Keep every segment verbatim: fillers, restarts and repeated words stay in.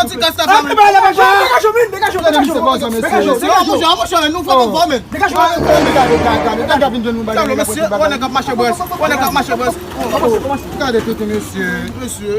yon ti kras la, fanmi. Degaje w, men, degaje w, degaje w, degaje w, degaje w. Mesye, mesye, nou fè konfòme. Degaje w. Gade, gade, gade, gade, vin jwenn nou bagay. Mesye, wè nèg ap mache brès. Wè nèg ap mache brès. Gade tete mesye. Mesye.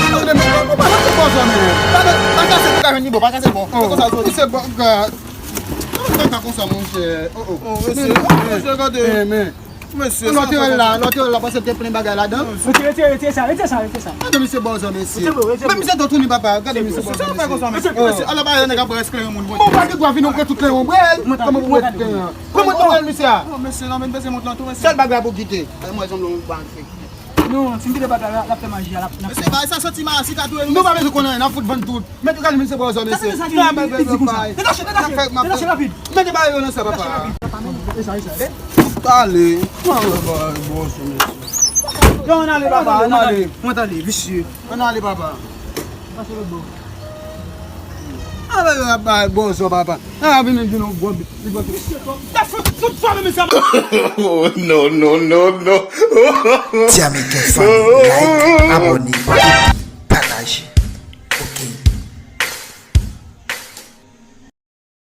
Gade, men, men, men, pa kase bòzò, men. Gade, pa kase, pa kase, bon. Se konsa, se bon. Misye bon, gad. Fè pa konsa, monchè. Oh, oh. Oh, mesye. Men, oh, mesye, gade. Men, men. Mesye, lòt yo la, lòt yo la, paske te plen bagay ladan. Retire, retire, retire sa, retire sa, retire sa. Gade misye bòzò, mesye. Retire, retire. Men misye to touni, papa. Gade misye bòzò, mesye. Mesye, ala pa nèg ap esklere moun. Bon, pa gen dwa vin ou pran tout kleren brèl. Kòman pou mwen kleren? Kòman pou mwen misye a? Oh, mesye, nan men peze mont lan tou, mesye. Sèl bagay pou kite. Mwen janm lon bank. Non, si m kite bagay la, l ap fè maji a, l ap, l ap... Mesye, bagay sa santi mal, si ka touye nou. Nou pa bezwen konnen, n ap fout vann tout. Mete gade misye bòzò, mesye. Sa se sa ki di, di, di konsa. Detache, detache, detache rapid. Mete bagay yo nan sa, papa. Detache rapid. E sa, e sa. Talè. Mwen ale, papa, mwen ale. Mwen ale, visye. Mwen ale, papa. Pase lòt bò. Ale, papa, bòzò, papa. A, vini, vini, yon gwo bit. Li gwo bit. Oh, no, no, no, no. Ti American Family, like, abòne, epi